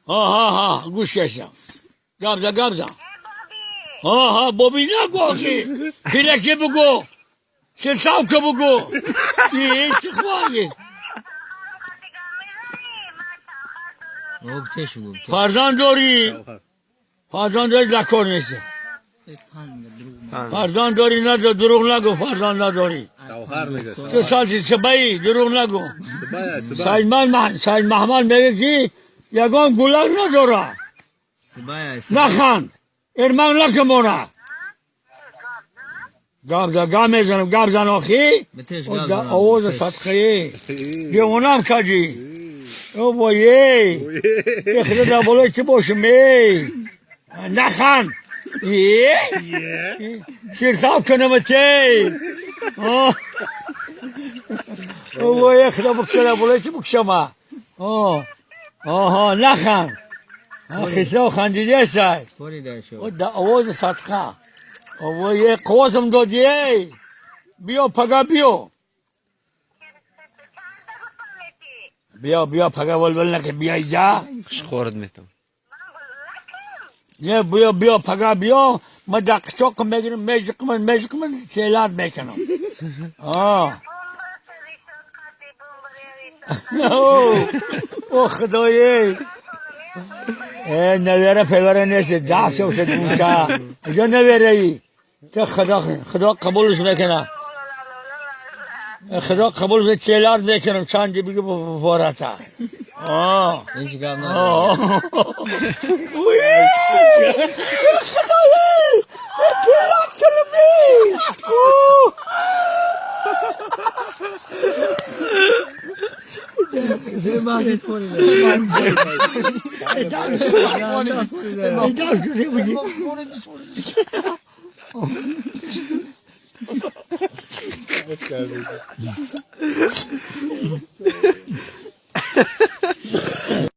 ها ها ها گوش کشم. گبزا گبزا. ها ها بابی نگو آخی. پیلکه بگو. سلطان که بگو. یه چه خواهی. فرزند داری. فرزند داری لکار نیست. فرزند داری نداری دروغ نگو فرزند نداری. تو سالتی سبایی دروغ نگو. سید محمد میگه که یگان گلک نداره. نخند. ارمان نکن. گاب گاب میزنم گاب زن آخی. آواز صدقه. دیوانم کردی. او بایه. یه خیلی در بالای چی باشم ای. نخند. یه. سیرتاب کنم تی. او بایه خدا بکشه در بالای چی بکشم. آها نخند. خسرو خندیده است. آواز صدقه. او یه قوزم دادی ای. بیا پگا بیا. بیا بیا پگا ولول نکه بیا اینجا. خورد میتم. نه بیا بیا پگا بیا. من دقچاق میگیرم میجقم میجقم چیلات میکنم. آه. او خدایی. نویره پیوره نیست ده شو شد موسا. اینجا نویره ای. تو خدا خدا قبولش میکنه. خدا قبول به چیلار میکنم چند بگه بفارتا. آه. هیچ گام نداره. خدایی چیلار کلمی.